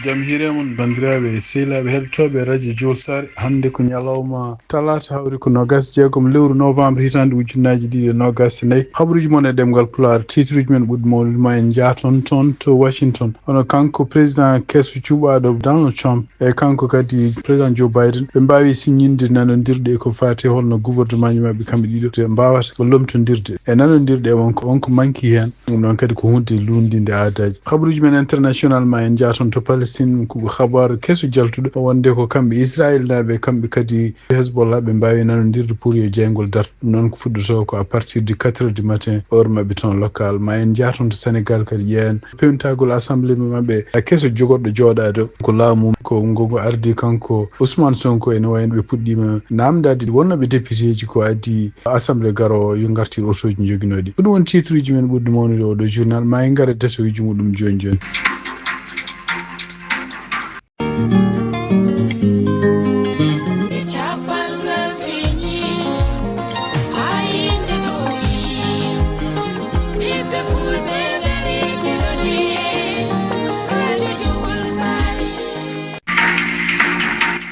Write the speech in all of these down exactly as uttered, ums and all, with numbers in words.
Jam hiire mon, banndiraaɓe e sehilaaɓe heɗotooɓe Radio Jowol Saare. Hannde ko ñalawma talaata, hawri ko noogaas e jeegom lewru novembre hitaande ujunnaaji ɗiɗi e noogaas e nayi. Habaruuji mon e ɗemngal Pulaar, titruuji men ɓurɗi mawnude ma en njaaton toon to Washington. Hono kanko président keso cuɓaaɗo Donald Trump e kanko kadi président Joe Biden, ɓe mbaawi siññinde nanondirɗe ko faati holno gouvernement ji maɓɓe kamɓe ɗiɗo te mbaawata ko lomtondirde. E nanondirɗe on ko, on ko manki heen. Ɗum ɗon kadi ko huunde luulndiinde aadaaji. Habaruuji men international ma en njaaton to Palestine, ko habaaru keso jaltuɗo wonde ko kamɓe Israelnaaɓe, kamɓe kadi Hezbollah ɓe mbaawi nanondirde pour yo jeyngol dartu. Ɗum noon ko fuɗɗotoo ko à partir de quatre heures du matin, heure maɓɓe toon local. Ma en njaaton to Sénégal kadi ƴeewen peewntagol assemblée maɓɓe keso jogorɗo jooɗaade ko laamu ko ngo ngo ardi kanko Ousmane Sonko, ene wayi no ɓe puɗɗiima naamndaade wonnooɓe député ji ko adii assemblée garoowo yo ngartir otooji njoginooɗi. Ko ɗum woni titruuji men ɓurɗi mawnude oo ɗoo journal. Ma en ngar e desooji muɗum jooni jooni.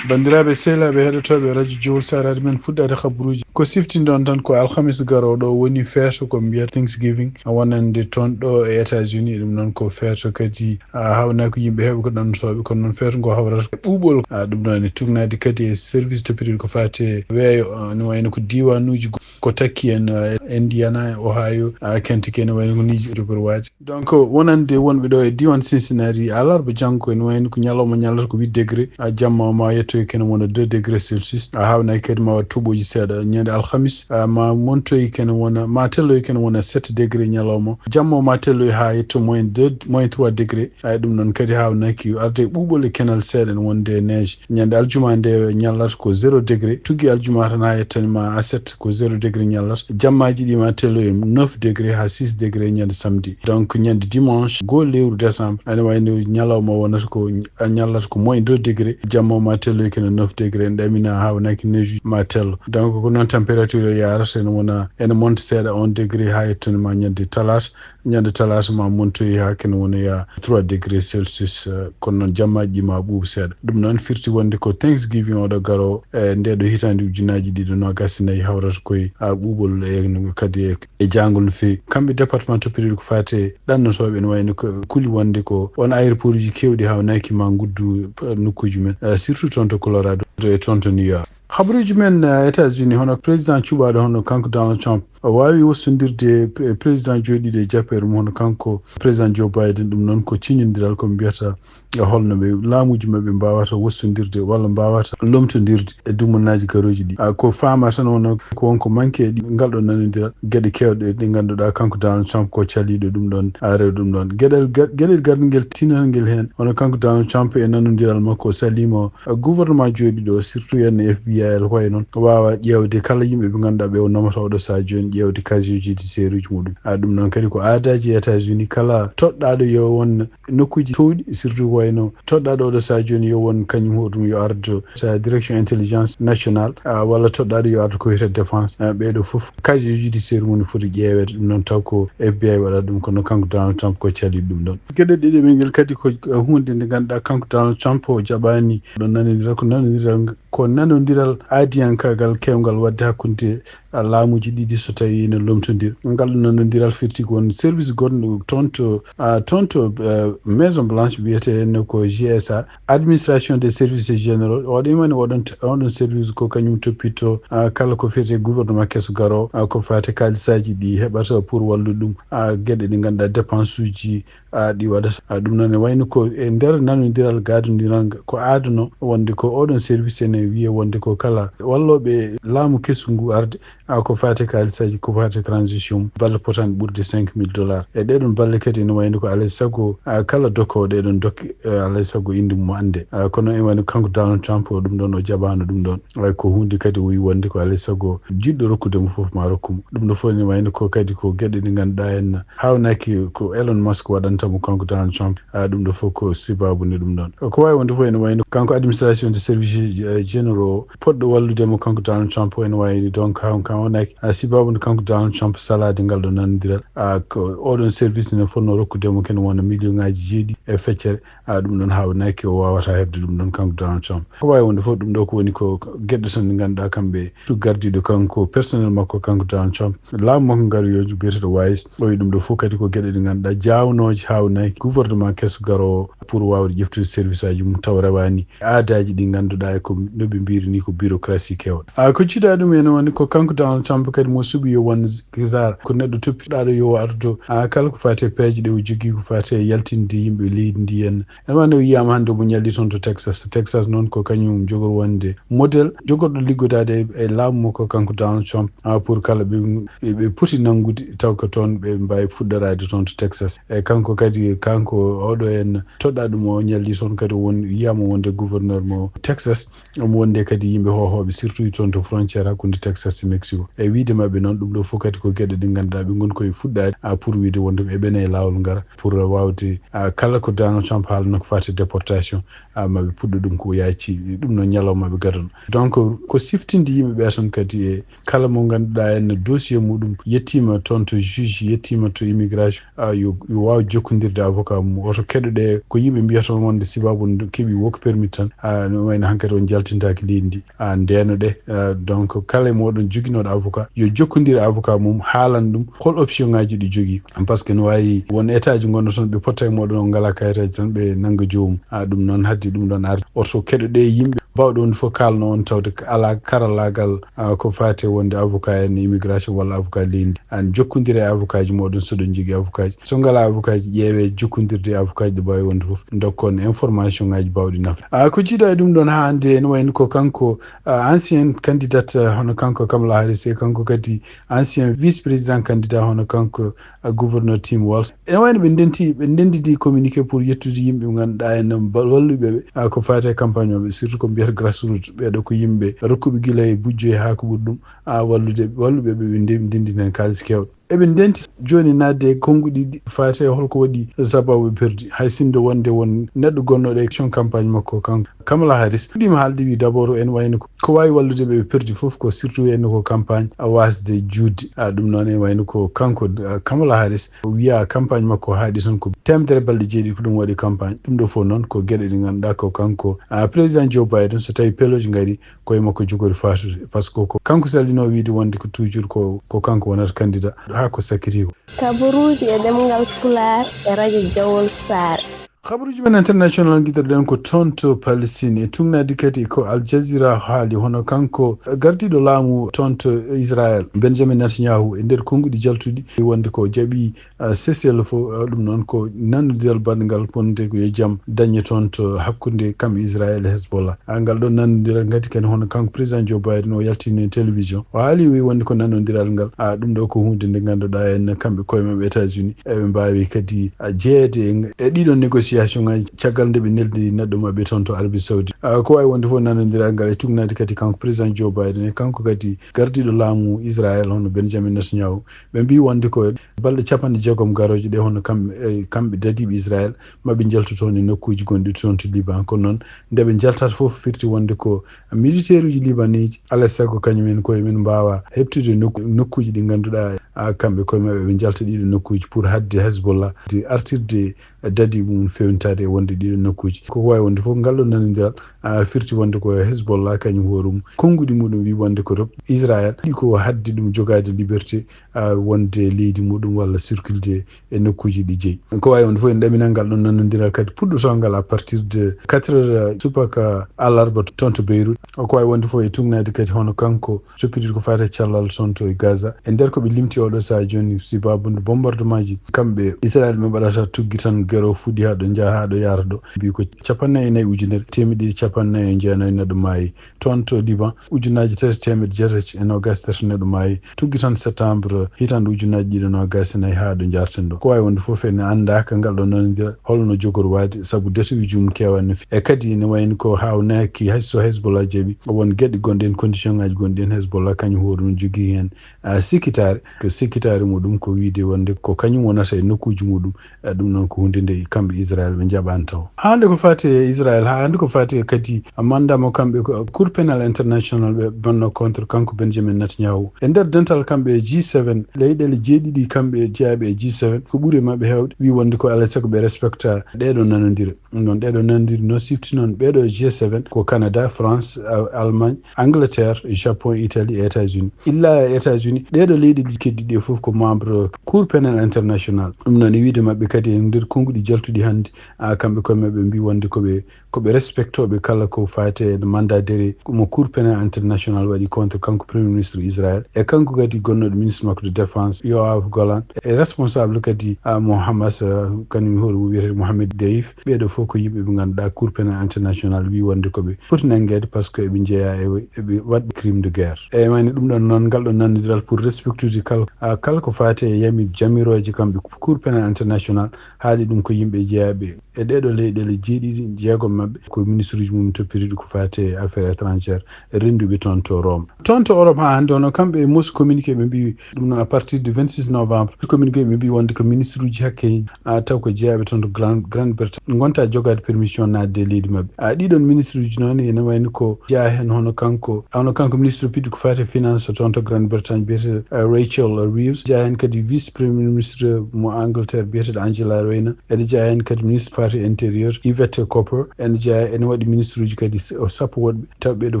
Banndiraaɓe sehilaaɓe heɗotooɓe Radio Jowol Saare, aadi men fuɗɗaade habaruuji. Ko siftinɗon tan ko alhamis garooɗo woni feeto ko mbiyata Thanksgiving, a wonande toon ɗo e États-Unis. Ɗum noon ko feeto kadi a haawnaaki yimɓe heewɓe ko ɗannotooɓe, kono noon feeto ngo hawrata e ɓuuɓol. A, ɗum noon e tugnaade kadi e service toppitiiɗo ko faati e weeyo, a, no wayno ko diiwanuuji go-, ko takki en, a, Indiana, Ohio, a, Kentucky, ene wayno ko nii jogori waade. Donc, wonande wonɓe ɗo e diiwaan Cincinnati, alarba janngo ene wayno ko ñalawma ñallata ko huit degré, a, jamma o ma yettoy kene wona deux degrés Celsius, a, haawnaaki kadi ma waɗ toɓooji seeɗa. Ñande alhamis, a, ma montoy kene wona, ma telloy kene wona sept degré ñalawma, jamma o ma telloy haa yetto moins deux, moins trois degré. Ay, ɗum noon kadi haawnaaki arde e ɓuuɓol e kenal seeɗa ene wonde e neige. Ñande aljuma nde ñallata ko zéro degré. Tuggi aljuma tan haa yettani ma aset ko zéro degré ñallata. Jammaaji ɗi ma tello e neuf degré haa six degré ñande samedi. Donc ñande dimanche goo lewru décembre, ene wayno ñalawma wonata ko, a, ñallata ko moins deux degré. Jamma o ma tello e kene neuf degré. En ɗamina haawnaaki neige ma tello. Donc ko noon température o yaarata, ene wona, ene monta seeɗa un degré haa yettani ma ñande talaata. Ñande talaata ma montoyi haa kene wona ya trois degrés Celsius, eh, kono noon jammaaji ɗi ma ɓuuɓ seeɗa. Ɗum noon firti wonde ko Thanksgiving oɗo garo, eh, nde ɗo hitaande ujunnaaji ɗiɗi noogaas e nayi hawrata koye, a, ɓuuɓol e no kadi e, e jaangol no feewi. Kamɓe département toppitiiɗo ko faati e ɗannotooɓe ene wayno ko kuli wonde ko on aéroport uji keewɗi haawnaaki ma nguddu, eh, nokkuuji men, eh, surtout toon to Colorado e toon to New York. Habaruuji men, eh, États-Unis, hono président cuɓaaɗo hono kanko Donald Trump, o waawi wostondirde e président jooɗiiɗo e jappeere mum, hono kanko président Joe Biden. Ɗum noon ko ciñondiral ko mbiyata e holno ɓe laamuuji maɓɓe mbaawata wostondirde walla mbaawata lomtondirde e dumunaaji garooji ɗi. A, ko faama tan wonno ko wonko manque e ɗi, ngal ɗo nanondiral, geɗe keewɗe ɗe ngannduɗaa kanko Donald Trump ko caliiɗo ɗum ɗoon, a, rew ɗum ɗoon. Geɗel ga-, geɗel garngel tinanngel heen, hono kanko Donald Trump e nanondiral makko o saliima gouvernement jooɗiiɗo, surtout en F B I, ko wayi noon, waawa ƴeewde kala yimɓe ɓe ngannduɗaa ɓe o nomata oɗo sahaa jooni, ƴeewde casier judiciaire uji muɗum. A, ɗum noon kadi ko aadaaji e États-Unis, kala toɗɗaaɗo yo won nokkuuji towɗi, surtout ko wayno toɗɗaaɗo oɗo sahaa jooni yo won kañum hoɗum yo ardo sa direction intelligence nationale, a, walla toɗɗaaɗo yo ardo ko wiyetee défense. A, ɓeeɗo fof casier judiciaire mum foti ƴeeweede, ɗum noon taw ko F B I waɗata ɗum, kono kanko Donald Trump ko caliiɗo ɗum ɗoon. Geɗe ɗiɗi men ngel kadi ko, eh, huunde nde ngannduɗaa kanko Donald Trump o jaɓaani ɗo nanondiral, ko nanondiral, ko nanondiral aadiyankaagal keewngal waɗde hakkunde, a, laamuuji ɗiɗi so tawii ene lomtondira. Ngal ɗo nanondiral firti ko won service goɗɗo toon to, a, toon to, eh, Maison Blanche wiyetee no ko G S A, Administration des Services Généraux. Oɗo imani oɗon, oɗon service ko kañum toppitoo, a, kala ko fiyetee gouvernement keso garoowo, a, ko faati kaalisaaji ɗi heɓata pour wallude ɗum, a, geɗe ɗe ngannduɗaa dépense uji, a, ɗi waɗata. A, ɗum noon ne wayno ko e nder nanondiral gaadondiral ko aadano wonde ko oɗon service ene wiya wonde ko kala wallooɓe laamu kesu ngu arde, a, ko faati kaalisaaji, ko faati transition, balle potaani ɓurde cinq mille dollars. E ɗee ɗoon balle kadi ene wayno ko alaa e sago, a, kala dokkoowo ɗee ɗoon dokke, e, alaa e sago innde mum annde. A, kono ene wayno kanko Donald Trump o ɗum ɗoon o jaɓaano ɗum ɗoon. Ay, ko huunde kadi o wiyi wonde ko alaa e sago jiɗɗo rokkude mo fof ma rokku mo. Ɗum ɗo fof ene wayno ko kadi ko geɗe ɗe ngannduɗaa en haawnaaki ko Elon Musk waɗanta mo kanko Donald Trump. A, ɗum ɗo fof ko sibaabu nde ɗum ɗoon. Ko waawi wonde fof ene wayno kanko administration de service, eh, généraux o poɗɗo wallude mo kanko Donald Trump o ene waawi donc haw-, haawnaaki, a, sibaabu kanko Donald Trump salaade ngal ɗo nanondiral. A, ko oɗon service ne fotno rokkude mo ken wona million ngaji jeeɗi e feccere. A, ɗum ɗon haawnaki o wawata heɓde ɗum ɗon kanko Donald Trump. Ko wawi wonde fof ɗum ɗo ko woni ko geɗe tan ɗe ngannduɗa kamɓe tu gardiɗo kanko personnel makko kanko Donald Trump. Laamu makko ngaru yo biyeteɗo wayis o wi ɗum ɗo fof kadi ko geɗe ɗe ngannduɗa jawnooje haawnaki gouvernement keso garowo pour wawde ƴeftude service aji mum taw rewani aadaji ɗi ngannduɗa e ko no ɓe mbiri ni ko bureaucratie kewɗo. A, ko jiiɗa ɗum en woni ko kanko Donald Trump kadi mo suɓi yo won gizar ko neɗɗo toppiɗaɗo yo ardo. A, kala ko fati e peeje ɗe o jogui ko fati e yaltinde yimɓe leydi ndi en. Ene wano wiyama hannde omo ñalli toon to Texas. Texas noon ko kañum jogor wonde modèle jogorɗo liggodaade e, e laamu makko kanko Donald Trump, ah, pour kala ɓe, ɓe, ɓe poti nanngude taw ko toon ɓe mbawi fuɗɗoraade toon to Texas. E kanko kadi, kanko oɗo en toɗɗa ɗum o ñalli toon kadi won wiyama wonde gouverneur mo Texas. Omo wonde kadi yimɓe hohoɓe surtout toon to frontière hakkunde Texas e Mexico. E wiide maɓɓe noon ɗum ɗo fof kadi ko geɗe ɗe ngannduɗa ɓe ngoni koye fuɗɗaade, ah, pour wiide wonde ko eɓene e laawol ngara pour wawde, ah, kala ko Donald Trump haalno ko fati déportation, ah, maɓe puɗɗo ɗum ko yaaci ɗum no ñalawma ɓe gadano. Donc ko siftinde yimɓe ɓe tan kadi e kala mo ngannduɗa en dossier muɗum yettima toon to juge yettima to immigration, ah, yo, yo waw jokkodirde avocat mum oto keɗoɗe ko yimɓe mbiyata wonde sibabu on keeɓi work permit tan, ah, no wayno hankadi on jaltintaki leydi ndi. Ah, ndenoɗe, ah, donc kala e moɗon joguinoɗo avocat yo jokkodir e avocat mum haalan ɗum hol option ngaji ɗi jogui. Par ce que no wawi won état ji gonɗo toon ɓe potta e moɗon on ngala kayitaji tan ɓe nangga joomum. Ah, ɗum noon haddi ɗum ɗon arde oto keɗoɗe yimɓe bawɗo on fof kalno on tawde ala karallagal, ah, ko fati e wonde avocat en immigration walla avocat leydi. An jokkodire e avocat ji moɗon so ɗon jogui avocat ji. So ngala avocat ji ƴeewe jokkodirde e avocat ji ɗo mbawi wonde fof dokkon information ngaji bawɗi nafa. Ah, ko jiiɗa e ɗum ɗon ha hande ene wayno ko kanko, ah, ancien candidate, ah, hono kanko Kamala Harris e kanko kadi ancien vice président candidat hono kanko, ah, gouverneur Tim Walz. Ene wayno ɓe ndenti, ɓe ndendidi communiqué pour yettude yimɓe ɓe ngannduɗa en ba-, walluɓe ɓe, ah, ko fati e campagne maɓɓe surtout ko mbiyata grassroot ɓeɗo ko yimɓe rokkuɓe gila e bujjo e ha ko ɓuri ɗum, ah, wallude, walluɓe ɓe ɓe nde-, ndendina en kaalis kewɗo. Eɓe ndenti joni nadde e konguɗi ɗi fati e holko waɗi sababu ɓe perdi. Hay sinno wonde won neɗɗo gonnoɗo e élection campagne makko kanko Kamala Harris. Ɗima haalde wi d'abord en wayno ko, ko wawi wallude ɓe ɓe perdi fof ko surtout en ko campagne a wasde juutde. A ɗum noon en wayno ko kanko, ah, Kamala Harris o wiya campagne makko haaɗi tan ko temedere balɗe jeeɗiɗi ko ɗum waɗi campagne. Ɗum ɗo fof noon ko geɗe ɗe ngannduɗa ko kanko, ah, président Joe Biden so tawi peloji ngari koye makko jogori fatude par ce que ko kanko sallino wiide wonde ko toujours ko, ko kanko wonata candidat ha ko sakkiti ko. Kabaruuji e ɗemngal Pulaar e rajo Jawol Saare. Kabaruuji men international giɗirɗen ko toon to Palestine e tugnadi kadi ko Al Jazeera haali hono kanko gardiɗo laamu toon to Israel Benjamin Netanyahu e nder konnguɗi jaltuɗi wonde ko jaɓi ah, cessez-le-feu, ah, ɗum noon ko nanodiral baɗngal bonde ko yo jam dañe toon to hakkunde kamɓe Israel e Hezbollah. Ah, ngal ɗon nanodiral ngati kadi hono kanko président Joe Biden o yaltini e télévision. O haali o wi wonde ko nanodiral ngal. Ah, ɗum ɗo ko hunde nde ngannduɗa en kamɓe koye maɓɓe États-Unis eɓe mbawi kadi, ah, jeeyede e, e ɗiɗon négociation ngaji caggal nde ɓe neldi neɗɗo maɓɓe toon to Arabie Saoudi. Ah, ko wawi wonde fof nanodiral ngal e tugnade kadi kanko président Joe Biden e kanko kadi gardiɗo laamu Israel hono Benjamin Netanyahu. Ɓe mbi wonde ko balɗe capanɗe jeegom garooje ɗe hono kamɓe, eh, kamɓe dadiiɓe Israel maɓe njaltu toon e nokkuuji gonɗi toon to Liban. Kono noon nde ɓe njaltata fof firti wonde ko militaire uji libaneeji alaa e sago kañum en koye men mbaawa heɓtude nokku-, nokkuuji ɗi ngannduɗaa, ah, kamɓe koye maɓɓe ɓe njalta ɗiɗo nokkuuji pour haɗde Hezbollah de artirde dadi mum fewnitaade e wonde ɗiɗo nokkuuji. Ko waawi wonde fof ngal ɗo nanondiral, ah, firti wonde ko Hezbollah kañum hoore mum. Konnguɗi muɗum wi wonde ko rok Israel ɗi ko haddi ɗum jogaade liberté, ah, wonde leydi muɗum walla circulde e nokkuuji ɗi jeyi. Ko waawi wonde fof en ɗaminal ngal ɗon nanondiral kadi puɗɗotongal à partir de quatre heures, ah, subaka alarba toon to Beyrouth. Ko waawi wonde fof e tugnaade kadi hono kanko coppitiiɗo ko faati e cellal toon to e Gaza. E nder ko ɓe limti oɗo sahaa jooni, sibabude bombardement ji kamɓe Israel ɓe mbaɗata tuggi tan gero fuɗɗi haa ɗo njaha haa ɗo yaata ɗo. Mbi ko capanɗe nayi e nayi ujunere teemedde ɗiɗi capanɗe nayi e jeenayi neɗɗo maayi. Toon to Liban, ujunaaji tati teemedde jeetati e noogaas e tati neɗɗo maayi. Tuggi tan septembre hitaande ujunaaji ɗiɗi e noogaas e nayi haa ɗo njaarten ɗo. Ko waawi wonde fof ene anndaaka ngal ɗo nanondiral holno jogori waade, sabu détail uji mum keewaani no feewi. E kadi ene wayno ko haawnaaki hay so Hezbollah jaɓi, won geɗe gonɗe heen, condition ŋaaji gonɗi heen, Hezbollah kañum hoore mum jogii heen, ah, sikkitaare. Sikkitaare muɗum ko wiide wonde ko kañum wonata e nokkuuji muɗum. E ɗum noon ko huunde nde kamɓe Israel ɓe njaɓaani taw. Hannde ko faati e Israel, haa hannde ko faati e kadi manda mo kamɓe ko Cour pénal international ɓe mbanno contre kanko Benjamin Netanyahu. E nder dental kamɓe e G seven, leyɗeele jeeɗiɗi kamɓe jeyaaɓe e G seven, ko ɓuri maɓɓe heewde wi wonde ko alay sago ɓe respecta ɗeɗo nanondire. Ɗum noon ɗeɗo nanondire no sifti noon ɓeɗo e G seven ko Canada, France, Al-, Allemagne, Angleterre, Japon, Italie e États-Unis. Illa e États-Unis, ɗeɗo leyɗeele keddiɗi ɗe fof ko membre Cour pénal international. Ɗum noon e wiide maɓɓe kadi e nder konnguɗi jaltuɗi hannde, a, kamɓe koye maɓɓe mbi wonde ko ɓe, ko ɓe respectoɓe kala ko faati e mandat d'arrêt mo Cour pénal international waɗi contre kanko Premier ministre Israël. E kanko kadi gonnoɗo ministre makko de défense, Yoav Gallant, e responsable kadi, a, mo Hamas, a, kañum hoore mum wiyetee Mohamed Deif. Ɓeeɗo fof ko yimɓe ɓe ngannduɗaa Cour pénal international wi wonde ko ɓe poti nanngeede par ce que eɓe njeyaa e, eɓe waɗ crime de guerre. E wayno ɗum ɗon noon, ngal ɗon nanondiral pour respectude kala, a, kala ko faati e yami jamirooje kamɓe Cour pénal international, haali ɗum ko yimɓe jeyaaɓe e ɗeɗo leyɗeele jeeɗiɗi, jeegom maɓɓe ko ministre uji mum toppitiiɗi ko faati e affaires étrangères, rennduɓe toon to Rome. Toon to Europe haa hannde, hono kamɓe e Moscou communiqué ɓe mbi ɗum noon à partir du vingt-six novembre, communiqué ɓe mbi wonde ko ministre uji hakke, a, taw ko jeyaaɓe toon to Grand, Grande Bretagne ngonta jogaade permission naatde e leydi maɓɓe. A, ɗiɗon ministre uji noon ene wayno ko jeyaa heen hono kanko, hono kanko ministre piɗɗo ko faati e finance toon to Grande Bretagne biyetee, a, Rachel Reeves, jeyaa heen kadi vice premier ministre mo Angleterre biyeteeɗo Angela Rayner, ene jeyaa heen kadi ministre faati e intérieur Yvette Cooper, ene jeyaa, ene waɗi ministre uji kadi s-, o sappo woɗɓe, taw ɓeeɗo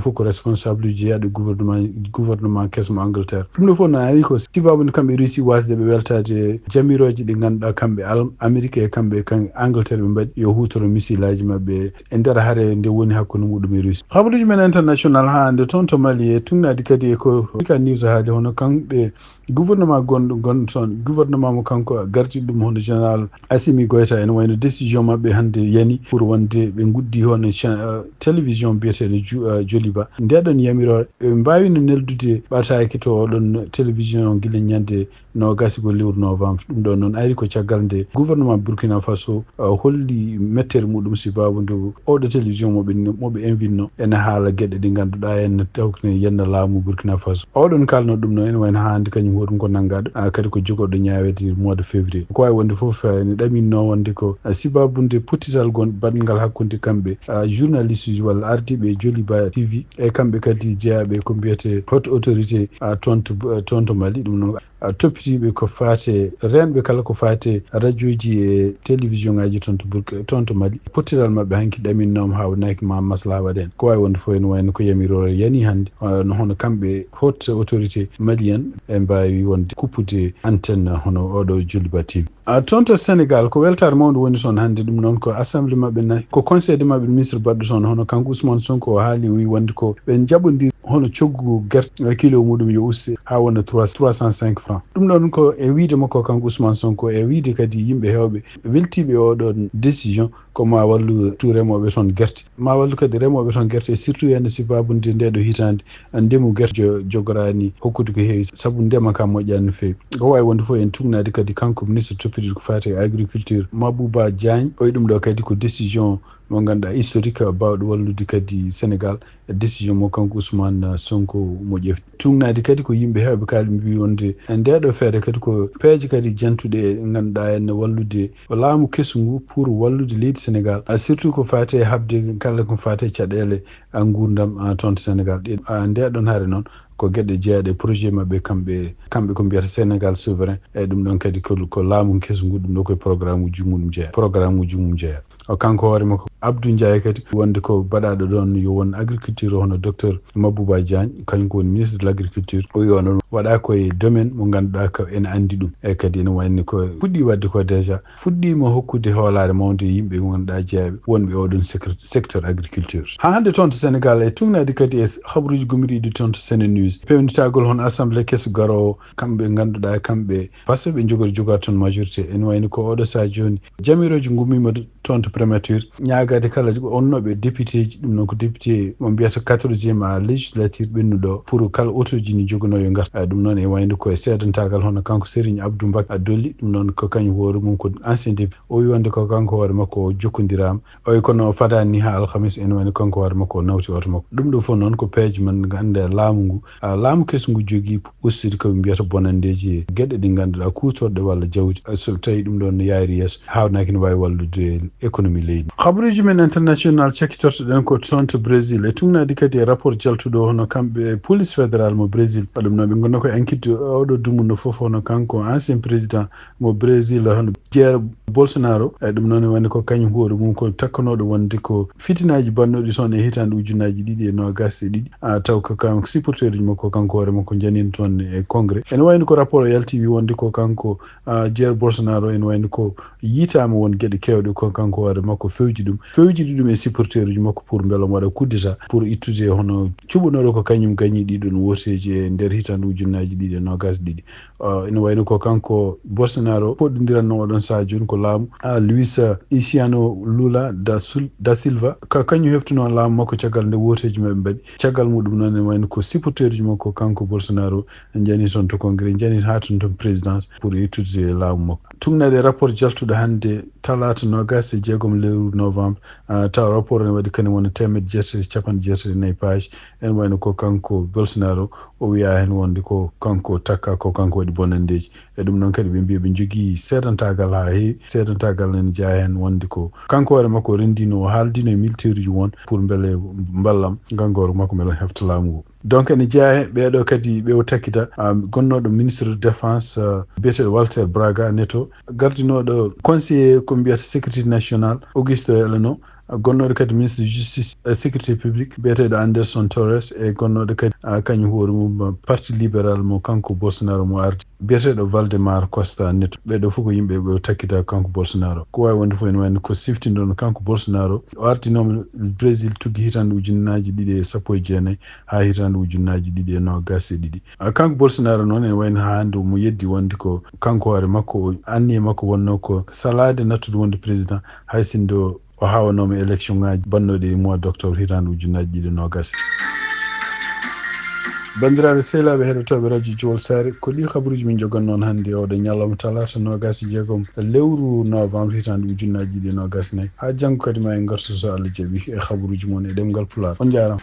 fof ko responsable uji jeyaaɗo e gouvernement, gouvernement keso mo Angleterre. Ɗum ɗo fof no ari ko sibabude kamɓe Russie wasde ɓe weltaade jamirooje ɗe ngannduɗaa kamɓe Al-, Amérique e kamɓe kan Angleterre ɓe mbaɗi yo huutoro missile aji maɓɓe e nder hare nde woni hakkunde muɗum e Russie. Habaruuji men international haa hannde toon to Mali e tugnaade kadi e ko Africa News haali hono kamɓe gouvernement gonɗo, gonɗo toon, gouvernement mo kanko gardiiɗo ɗum hono général Assimi Goïta, ene wayno décision maɓɓe hannde yani pour wonde ɓe nguddi hono cha-, euh, télévision biyeteeɗo Ju-, euh, Joliba. Nde ɗon yamiroore, ɓe mbaawino neldude ɓataake to oɗon télévision gila ñande noogasigol lewru novembre. Ɗum ɗon noon ari ko caggal nde gouvernement Burkina Faso, uh, holli mettere muɗum sibabu nde oɗo télévision mo ɓe, mo ɓe invitno ene haala geɗe ɗe ngannduɗaa ene tawkine yenna laamu Burkina Faso. Oɗon kalno ɗum noon ene wayno haa hannde kañum hoɗum ko nanngaɗo, uh, kadi ko jogorɗo ñaaweede mois de février. Ko waawi wonde fof, uh, ene ɗaminno wonde ko, uh, sibabu nde pottital gon baɗngal hakkunde kamɓe, uh, journaliste uji walla ardiiɓe e Joliba T V e kamɓe kadi jeyaaɓe ko mbiyetee haute autorité, uh, toon to, uh, toon to Mali. Ɗum noon a, toppitiiɓe ko faati e reenɓe kala ko faati e rajooji e télévision ngaji toon to Burk-, toon to Mali. Pottiral maɓɓe hanki ɗaminnooma haa wonaki ma maslaha waɗe heen. Ko waawi wonde fof ene wayno ko yamiroore yani hannde, a, no hono kamɓe haute autorité malienne ɓe mbaawi wonde kuppude antenne hono oɗo Joliba T V. A, toon to Sénégal ko weltaare mawnde woni toon hannde, ɗum noon ko assemblée maɓɓe nayi, ko conseil de maɓɓe ministre baɗɗo toon, hono kanko Ousmane Sonko o haali o wi wonde ko ɓe njaɓondir hono coggu gerte, e kilo muɗum yo uste haa wona trois, trois cent cinq francs. Ɗum ɗon ko e wiide makko kanko Ousmane Sonko, e wiide kadi yimɓe heewɓe weltiiɓe e oɗon décision, ko ma wallu tout remooɓe toon gerte, ma wallu kadi remooɓe toon gerte, e surtout heen sibabude nde ɗo hitaande, ndemu gerte jo-, jogoraani hokkude ko heewi, sabu ndema ka moƴƴaani no feewi. Ko waawi wonde fof en tugnaade kadi kanko ministre toppitiiɗo ko faati e agriculture, Mabouba Diagne, o wi ɗum ɗo kadi ko décision mo ngannduɗaa historique, baawɗo wallude kadi Sénégal, décision mo kanko Ousmane Sonko mo ƴefti. Tugnaade kadi ko yimɓe heewɓe kaali mbi wonde e nde ɗo feere kadi ko peeje kadi jantuɗe e ngannduɗaa en wallude laamu kesu ngu pour wallude leydi Sénégal, a, surtout ko faati e haɓde kala ko faati e caɗeele, a, nguurndam, a, toon to Sénégal. Ɗe, a, nde ɗon hare noon ko geɗe jeyaɗe e projet maɓɓe kamɓe, kamɓe ko mbiyata Sénégal souverain. E ɗum ɗon kadi ko, ko laamu kesu ngu, ɗum ɗo koye programme uji mum jeya, programme uji mum jeya. O kanko hoore makko Abdou Ndiaye kadi wonde ko baɗaɗo ɗon yo won agriculture hono docteur Mabouba Diagne, kañum ko woni ministre de l'agriculture. O wi on waɗa koye domaine mo ngannduɗaa ko ene anndi ɗum. E kadi ene wayni ko fuɗɗi waɗde ko déjà, fuɗɗiima hokkude hoolaare mawnde e yimɓe mo ngannduɗaa jeyaɓe wonɓe oɗon secret-, secteur agriculture. Haa hannde toon to Sénégal e tugnaade kadi e habaruuji gomiriiɗi toon to Sene News. Pewnitagol hono assemblée keso garoowo, kamɓe ngannduɗaa kamɓe, parce que ɓe njogori jogaade toon majorité. Ene wayni ko oɗo sahaa jooni, jamirooji ngummiima toon to primature, ñaago Gade kala onnooɓe député ji, ɗum noon ko député mo mbiyata quatorzième à législature ɓennuɗo pour kala auto ji ni jogonoo yo ngartu. Ah, ɗum noon e wayde ko e seedantaagal hono kanko Serigne Abdou Mbacké a Dolly, ɗum noon ko kañum hoore mum ko ancien député. O wi wonde ko kanko hoore makko o jokkondiraama. O wi kono fadaani ni haa alhamis ene wayde kanko hoore makko o nawti oto makko. Ɗum ɗo fof noon ko peeje men ngannde laamu ngu. Ah, laamu keso ngu jogii ustude ko ɓe mbiyata bonanndeeji e geɗe ɗe ngannduɗaa kuutorɗe walla jawdi. Ah, so tawii ɗum ɗoon no yaari yeeso, haawnaaki no waawi wallude économie leydi. Habaruuji men international cakkitortoɗen ko toon to Brésil e tugnaade kadi e rapport jaltuɗo hono kamɓe e police fédéral mo Brésil. Ɗum noon ɓe ngonnoo ko enquête oɗo dumunna fof hono kanko ancien président mo Brésil hono Jair Bolsonaro. E ɗum noon woni ko kañum hoore mum ko takkanooɗo wonde ko fitinaaji bannooɗi toon e hitaande ujunnaaji ɗiɗi e noogaas e ɗiɗi. Ah, taw ko kanko supporteruji makko kanko hoore makko janino toon e congrès. Ene wayno ko rapport o yalti wi wonde ko kanko, ah, Jair Bolsonaro ene wayno ko yitaama won geɗe keewɗe ko kanko hoore makko fewji ɗum. Fewjidi ɗum e supporteruji makko pour mbele omo waɗa coup d'état pour ittude hono cuɓunooɗo ko kañum gañi ɗiɗon woteeji e nder hitaande ujunnaaji ɗiɗi e noogaas ɗiɗi. Ah, ene wayno ko kanko Bolsonaro poɗɗindiranno oɗon sahaa jooni ko laamu, ah, Luis, ah, Inacio Lula da Sul-, da Silva. Ka kañum heftuno laamu makko caggal nde woteeji maɓɓe mbaɗi. Caggal muɗum noon ene wayno ko supporteruji makko kanko Bolsonaro njani toon to congrès, njani haa toon toon présidence pour ittude laamu makko. Tugnaade rapport jaltuɗo hannde talaata noogaas e jeegom lewru novembre, ah, tawa rapport ne waɗi kañum wona teemedde jeetati e capanɗe jeetati e nayi page. Ene wayno ko kanko Bolsonaro o wiyaa heen wonde ko kanko takka, ko kanko waɗi bonanndeeji. E ɗum noon kadi ɓe mbiya ɓe njogii seedantaagal haa heewi. Seedantaagal ene jeyaa heen wonde ko kanko hoore makko o renndino, o haaldino e militeeruji won pour mbele mballam nganngooro makko mbele hefta laamu ngu. Donc ene jeyaa heen ɓeeɗo kadi ɓe o takkita, ah, gonnooɗo ministre de défense, ah, biyeteeɗo Walter Braga Neto, gardinooɗo conseiller ko mbiyata sécurité nationale Augusto Heleno, gonnooɗo kadi ministre de justice et sécurité publique biyeteeɗo Anderson Torres, e gonnooɗo kadi, ah, kañum hoore mum, ah, parti libéral mo kanko Bolsonaro mo ardi, biyeteeɗo Valdemar Costa Neto. Ɓeeɗo fof ko yimɓe ɓe o takkita kanko Bolsonaro. Ko waawi wonde fof ene wayno ko siftinɗon kanko Bolsonaro o ardinooma Brésil tuggi hitaande ujunnaaji ɗiɗi e sappo e jeenayi haa hitaande ujunnaaji ɗiɗi e noogaas e ɗiɗi. Ah, kanko Bolsonaro noon ene wayno haa hannde omo yeddi wonde ko kanko hoore makko o anniye makko wonnoo ko salaade nattude wonde président hay sinno o haawanooma élection ngaaji bannooɗi e mois d' octobre hitaande ujunnaaji ɗiɗi e noogaas. Banndiraaɓe sehilaaɓe heɗotooɓe radio Jowol Saare, ko ɗii habaruuji min njogannoo on hannde e oɗo ñalawma talaata noogaas e jeegom lewru novembre hitaande ujunnaaji ɗiɗi e noogaas e nayi. Haa janngo kadi ma en ngartu so Allah jaɓi e habaruuji mon e ɗemngal Pulaar. On njaaraama.